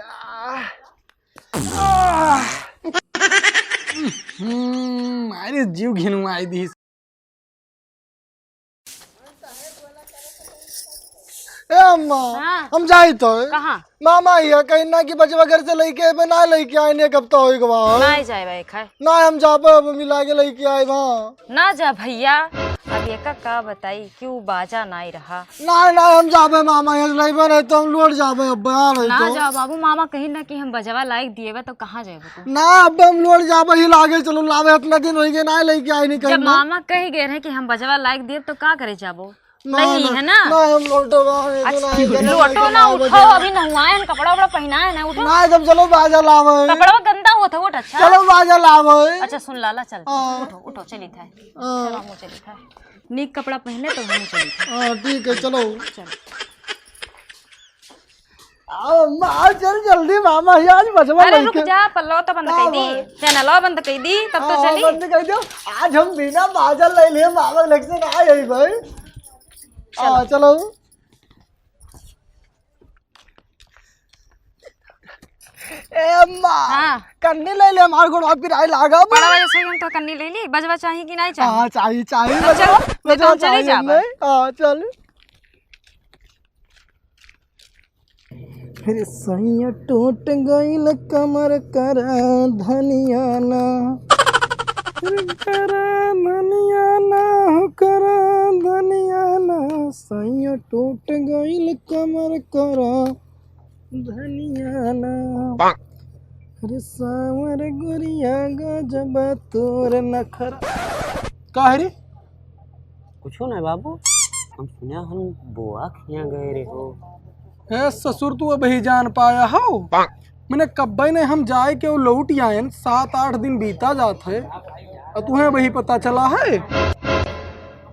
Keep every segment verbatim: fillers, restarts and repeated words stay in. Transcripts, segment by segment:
आह। आह। हम्म, मारे जीव घिनवाई दी। ए अम्मा, हाँ। हम जाई तो। कहाँ? मामा हिया कहीं ना कि बजवा घर से लइके अइबे, ना लइके आइन, एक हफ्ता होइ गवा। ना जाए भाई खाए। ना, हम जाबे, अब मिला के लइके आइबा। ना जा भैया, अब एका का बताई कि उ बाजा नाई रहा। ना, ना, हम जाबे मामा हिया से लइबे, नहीं तो हम लौट जाबे, अब बयान है ना तो। जा बाबू, मामा कहीं ना कि हम बजवा लाइक दिए बा, तो कहाँ जाए? ना, अब हम लौट जाबे ही लागे, चलो लावे, इतना दिन होइ गए ना लइके आए नहीं जब कहीं ना। मामा कह गए रहे कि हम बजवा लाइक देब, तो का करे जाबो? ना, नहीं ना, है ना? ना, हम लौटो, वहाँ है, अच्छा, ना, है, ना, लौटो ना, ना, उठो, बजा। अभी नहुआए हैं, कपड़ा वपड़ा पहनाए हैं ना, उठो। ना, तब चलो बाजा लावे। कपड़ा गंदा होत है, उठ, अच्छा। चलो बाजा लावे। अच्छा, सुन लाला, चल, हाँ। उठो, उठो, चली था। हाँ। चलो, हम चली था। नीक कपड़ा पहने तो हम चली था। हाँ, ठीक है, चलो। चलो। आओ, अम्मा, आओ, चल जल्दी, मामा ही आज बजवा अरे लइके। रुक जा, पल्लव तो बंद का कर दी, भाई? चैनलवा बंद कर दी, तब तो हाँ, चली। बंद कर दो। आज हम बिना बाजा ले लिए मामा लग से ना आई भाई। चलो। हाँ, चलो। ए अम्मा, हाँ। कन्नी ले ले, हमार गोड़वा पिराए लागा बा। बड़ा वजह से हम तो कन्नी ले ली, बजवा चाहिए कि नहीं चाहिए? हाँ, चाहिए, चाहिए, तो बजवा, चल, नहीं तो बजवा हम चले चाहिए जाबा। हमें। हाँ, चल। अरे सैया टूट गइल कमर करा धनिया ना। अरे करा धनिया ना हो करा धनिया ना। सैया टूट गइल कमर करा धनिया ना। अरे सावर गोरिया गजब तोर नखरा। का है रे? कुछो ना बाबू, हम सुना हम बुआ के यहाँ गए रहे हो। ए ससुर, तू अबही जान पाया हो? मने कब्बे ने हम जाए के लौट आयन, सात आठ दिन बीता जात है, और तुहें अबही पता चला है?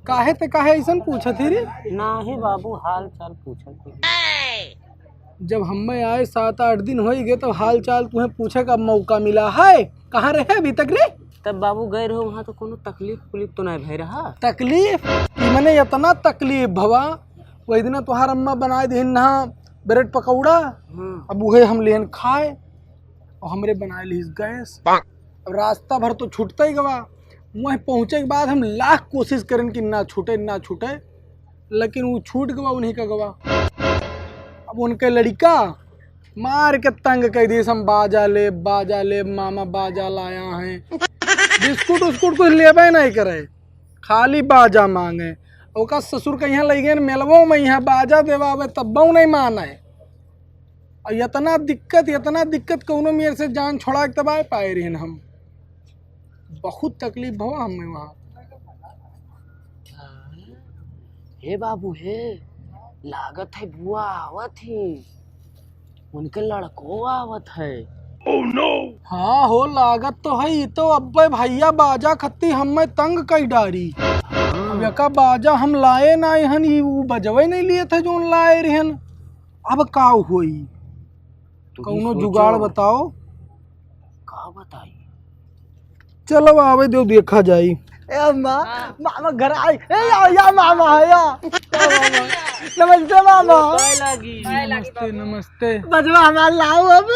काहे ते काहे ऐसन पूछत ही रे? नाही बाबू, हाल चाल पूछत ही। जब हमें आए सात आठ दिन होइ गए, तब हाल चाल तुहें पूछे का मौका मिला है? कहाँ रहे अभी तक रे? तब बाबू गए रहो वहाँ तो कोनो तकलीफ उकलीफ तो नहीं भय रहा? तकलीफ? ई मने इतना तकलीफ भवा, वही दिना तोहार अम्मा बनाए दिहिन ना ब्रेड पकौड़ा, हम्म। अब उहे हम लेन खाए और हमरे बनाए लिहिस गैस। अब रास्ता भर तो छूटते ही गवा, वहीं पहुँचे के बाद हम लाख कोशिश करेन कि ना छूटे, ना छूटे, लेकिन वो छूट गवा उन्हीं का गवा। अब उनके लड़िका मार के तंग कइ दिहिस, हम बाजा लेब, बाजा लेब, मामा बाजा लाया है। बिस्कुट उस्कुट कुछ लेबे नहीं करे, खाली बाजा मांगे। ओका ससुर के यहाँ लइ गए मेलवो में, यहाँ बाजा देवावे तब्बो नहीं माने। और इतना दिक्कत, इतना दिक्कत, कौनो मेर से जान छोड़ा के तब आए पाए रहन हम। बहुत तकलीफ भवा हमें वहाँ। हे बाबू हे, लागत है बुआ आवत ही, उनके लड़को आवत है। हाँ हो, लागत तो है, ई तो अब्बे भैया बाजा खत्ती हमें तंग कई डारी। हाँ। अब एका बाजा हम लाए ना हन, ई ऊ बजवे नहीं लिए थे जोन लाए रहन। अब का होई? तू ही कौनो सोचो। जुगाड़ बताओ। का बताई? चलो आवे दो, देखा जाई। ए अम्मा, हाँ। मामा घर आई। ए या, या मामा है या। या मामा। नमस्ते मामा। पाए लागी। पाए लागी नमस्ते, बाबू। नमस्ते। बजवा हमार लाओ अब।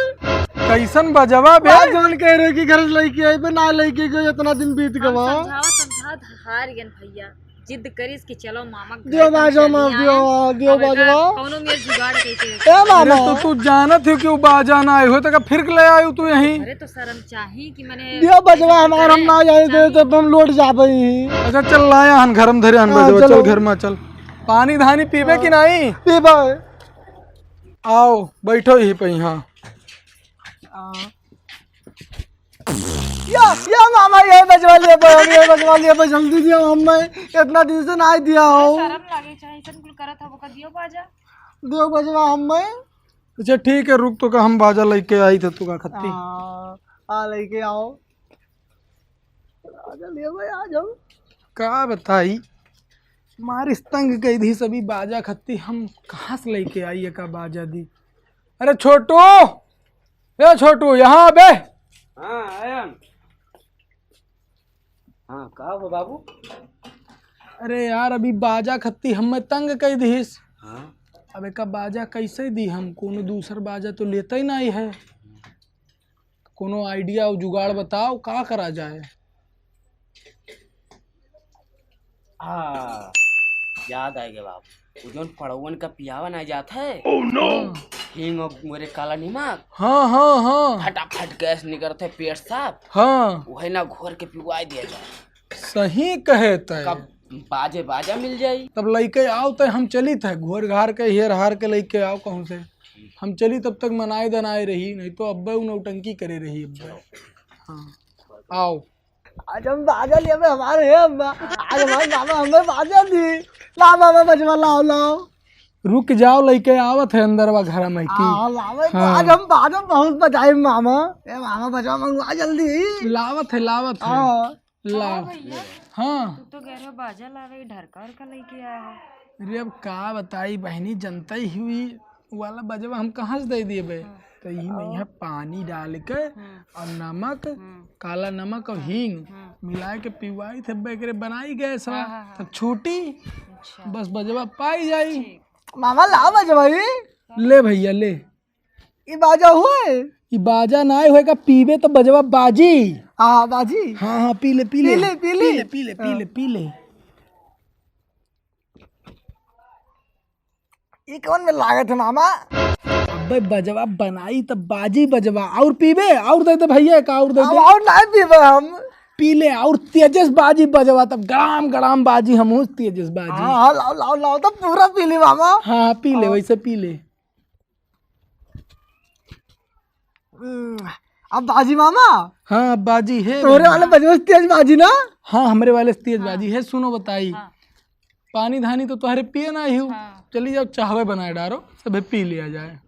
कैसन बजवा बे? बात जोन कह रहे कि घर से लइके आई, बे ना लइके गए, इतना दिन बीत हम गवा। समझावा, समझावा, हार गन भैया। जिद करिस कि चलो मामा के दियो घरे बाजवा, चली मार आए। दियो, दियो अब एका बाजवा। कौनो मेर जुगाड़ कइके ए मामा। अरे तो तू जानत हो कि वो बाजा ना आए हो, तो का फिर के ले आयो तू यहीं? अरे तो शर्म चाही कि मने दियो बाजवा, हमार हम ना जाए दे, तब हम लौट जाबे ही। अच्छा चल लाया हन घर में धरे हन हाँ, बाजवा, चल चलो। घर में चल। पानी धानी पीबे कि हाँ। नहीं? पीबे। आओ, बैठो यहीं पे, यहाँ। हाँ। या, या मामा, ये बजवा लिया बे, ये बजवा लिया बे, जल्दी दियो हमें, इतना दिन से ना दिया हो। शर्म लागे चाहे, ऐसन कुल करत हबो का, दियो बाजा। दियो बजवा हमें। अच्छा ठीक है, रुक तो का हम बाजा लइके आई थे, तू का खत्ती। हाँ, आ लइके आओ। बाजा लिया बे, आ जाओ। का बताई, मारिस तंग कई दी सभी बाजा खत्ती, हम कहाँ से लइके आई एका बाजा दी। अरे छोटू, ए छोटू, यहाँ आ बे। हाँ, आयन। हाँ, का हो बाबू? अरे यार, अभी बाजा खत्ती हमें तंग कई दिहिस। हाँ। अब एका बाजा कैसे दी हम? कोनो दूसर बाजा तो लेते ही नहीं है। कोनो idea और जुगाड़ बताओ, का करा जाए? हाँ, याद आ गया बाबू, वो जौन पड़ौवन का पियावा ना जात है, हाँ। हींग और मोरे काला नमक, हाँ, हाँ, हाँ। फटाफट गैस निकलत है, पेट साफ। हाँ। वही ना घोर के पिवाई दिया जाए। सही कहे तय। कब बाजे बाजा मिल जाई। तब लइके आओ तय, हम चलित है, घोर घार के, हेर हार के लइके आओ कहूँ से। हम चली तब तक मनाए दनाए रही, नहीं तो अब्बे उ नौटंकी करे रही अब्बे। चलो। हाँ। आओ। आज हम बाजा लेबे हमारे, हे अम्मा, आज हमारे मामा हमें बाजा दी। ला मामा बजवा, लाओ, लाओ। रुक जाओ, लइके आवत है अंदरवा घर में की। हाँ, लावे तो हाँ। आज हम बाजा बहुत बजाई मामा। ए मामा बजवा मंगवा जल्दी। लावत है, लावत है। हाँ। ला। हाँ भैया, हाँ। तू तो कह रहे हो बाजा लावे, ढरका उरका लइके आया हो। अरे अब का बताई बहनी, जनता ही हुई वाला बजवा हम कहाँ से दे दिए बे? हाँ। तो यही में हाँ। यहाँ पानी डाल के हाँ। और नमक, हाँ। काला नमक और हाँ। हींग हाँ। मिला के पिवाई थे बे, एकरे बनाई गए सवा। हाँ, हाँ, हाँ। तब छूटी, अच्छा। बस बजवा पाई जाई। ठीक। मामा लाओ बजवा ई। ले भैया ले। ई बाजा हुए? ई बाजा ना होए का, पीबे तो बजवा बाजी। हाँ, बाजी। हाँ, हाँ, पी ले, पी ले। पी ले, पी ले। पी ले, पी ले, पी ले, हाँ। पी ले। ई कौन में लागत है मामा? अबे बजवा बनाई तब बाजी बजवा। और पीबे? और दे दे भैया का, और दे अब दे। और नहीं पीबे हम। पी ले, और तेजस बाजी बजवा, तब गड़ाम गड़ाम बाजी हम तेजस बाजी। हाँ, हाँ, लाओ, लाओ, लाओ, तब पूरा पी ले मामा। हाँ, पी ले, हाँ। वैसे पी ले। हम्म, अब बाजी मामा। हाँ, अब बाजी है तोहरे भैया। वाले बजवा से तेज बाजी ना? हाँ, हमरे वाले से तेज हाँ। बाजी है। सुनो बताई, हाँ। पानी धानी तो तोहरे पिए ना ही हो। हाँ। चली जाओ, चाहवे बनाए डारो, सभे पी लिया जाए।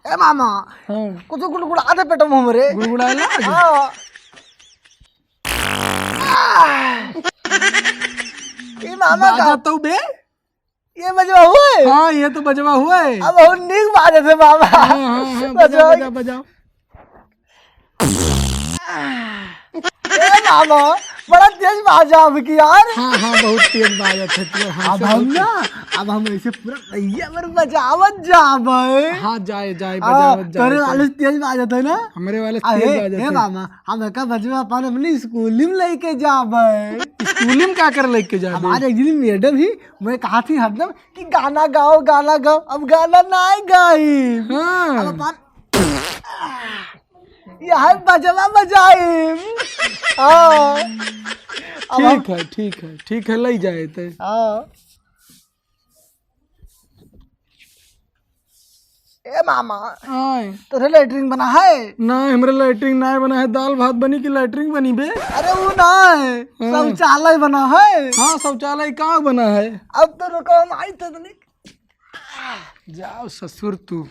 ए मामा, हाँ। कुछ गुड़गुड़ा दे पेटो में हमरे। गुड़गुड़ा ना? हाँ। ए मामा बाजा का तो बे। ये बजवा हुए? हाँ, ये तो बजवा हुए। अब बहुत नीक बाजत है बाबा। हाँ, हाँ, हाँ, बजाओ, बजाओ। बजाओ, बजाओ। ए बाबा, बड़ा तेज बाजा अब की यार। हाँ, हाँ, बहुत तेज बाजत है तू, हाँ, अब से हम बहुत ना, अब हम ऐसे पूरा रैया भर बजावत जाबे। हाँ, जाए, जाए, हाँ, बजावत जाए, तोरे जाए। वाले से तेज बाजत है ना? हमरे वाले से अरे, तेज बाजत ए है। बाबा, हम एका बजवा अपन अपनी स्कूली में लेके जाबे। स्कूली में का कर लेके जाबे? हमारे एक दिन मैडम ही मैं कहा थी हरदम कि गाना गाओ, गाना गाओ, अब गाना नाय गाई। हाँ। अब अपन यह बजवा बजाई। हाँ। अब हम ठीक है, ठीक है, ठीक है, ले जाए ते। हाँ। ए मामा, आय। तोरे लैट्रिन बना है? ना, हमरे लैट्रिन ना बना है। दाल भात बनी कि लैट्रिन बनी बे? अरे वो ना है, हाँ। शौचालय बना है। हाँ, शौचालय का बना है? अब तो रुको, हम आई तो नहीं। जाओ ससुर तू।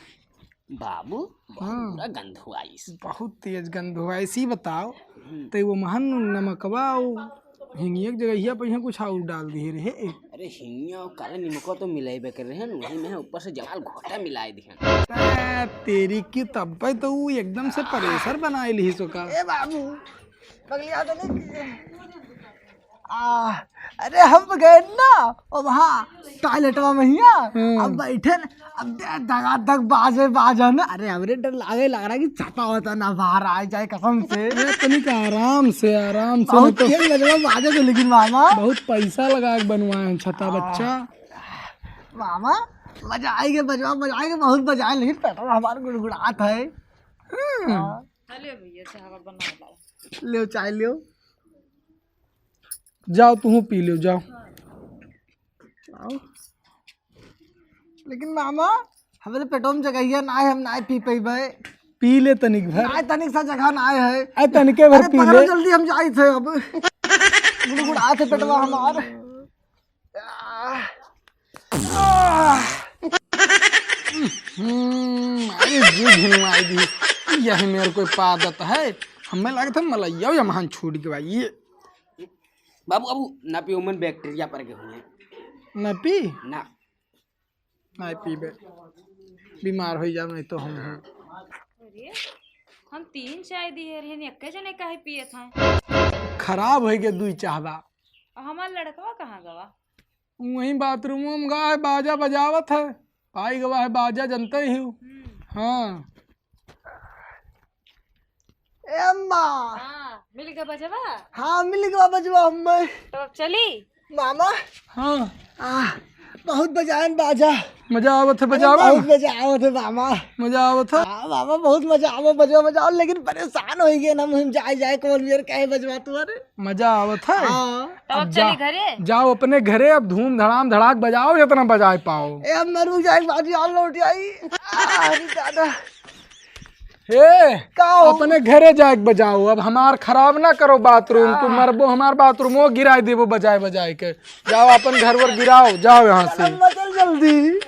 बाबू, बहुत हाँ। बुरा गंध हुआ इस। बहुत तेज गंध हुआ। ऐसी बताओ, हम्म। ते वो महन नमकवा, वो हिंगिया के जगहिया पे यहाँ कुछ और डाल दिए रहे। अरे हिंगिया और काला नमकवा तो मिलाइबे कर रहे हैं, वही में है, ऊपर से जमाल घोटा मिलाए दिए हैं। आ, तेरी की तब पे तो वो एकदम से परेशर बनाए ली सो का। ए बाबू, पगलिया तो नहीं। आ, अरे हम गए ना, ओ वहाँ टॉयलेटवा में हिया, हम्म। अब बैठे न, अब दे-, दगा दग बाजे बाजा ना। अरे हमरे डर लागे, लग रहा कि छता होता ना बाहर आ जाए कसम से। अरे तनिक आराम से, आराम से, बहुत नहीं तो तेज बजवा बाजे थे लेकिन मामा। बहुत पैसा लगा के बनवाए हैं छता आ, बच्चा। मामा, मजा आएगा बजवा, मजा आएगा, बहुत मजा आए, लेकिन पेटवा हमार गुड़गुड़ात है। हम्म। हाँ। ले भैया, चाहवा बना लाओ। ले चाय लियो। जाओ, तुहू पी लियो, जाओ। आओ। लेकिन मामा, हमरे पेटो में जगहिया ना है, हम ना पी पइबे। पी ले तनिक भर। ना, तनिक सा जगह ना है। अरे, तनिके भर अरे, पी पकड़ो ले। जल्दी, हम जाई थे अब। गुड़गुड़ात है पेटवा हमार। आह। आह। हम्म, अरे जी भिनवाई दी। यही मेरे कोई पादत है। हमें लगता है मलैया या महान छूट के भाई ये। बाबू, बाबू, ना पी, उमन बैक्टीरिया पर के हुए। ना पी? ना। ना पीबे। बीमार हो जाओ, नहीं तो हम हैं। अरे, हम तीन चाय दिए रहे, एक्के जने काहे पियत हैं? खराब हो गए दुई चाहबा। और हमार लड़कवा कहाँ गवा? वहीं बाथरूम में गा है, बाजा बजावत है। पाई गवा है बाजा, जनते ही हूँ। हम्म। हाँ। ए अम्मा। हाँ, मिल गवा बजवा? हाँ, मिल गवा बजवा हमें। तो अब चली? मामा। हाँ। आ, बहुत बजायन बाजा। मजा आवत है अरे, बजावा बहुत में? मजा आवत है मामा। मजा आवत है? हाँ मामा, बहुत मजा आवत, बजवा बजाओ, लेकिन परेशान होइ गए ना, हम जाए जाए कौन बेर कहे बजवा तू, अरे। मजा आवत है? हाँ। तो अब अब जा, चली घरे? जाओ अपने घरे, अब धूम धड़ाम धड़ाक बजाओ जितना बजाए पाओ। ए, अब मरू जाए बाजी और लौट आई। आ, अरे दादा। ए, का हो? अपने घरे जाए के बजाओ, अब हमार खराब ना करो बाथरूम। तू आ। मरबो, हमार बाथरूम वो गिराए देबो बजाए बजाए के। जाओ अपन घर वर गिराओ, जाओ यहाँ से। अरे मचल जल्दी।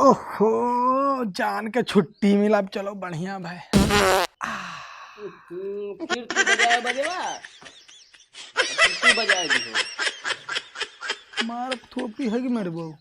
ओहो, जान के छुट्टी मिला, अब चलो बढ़िया भाई। तू फिर तू बजाए बजवा, तू बजाए दिहो। मार थोपी है कि मरबो।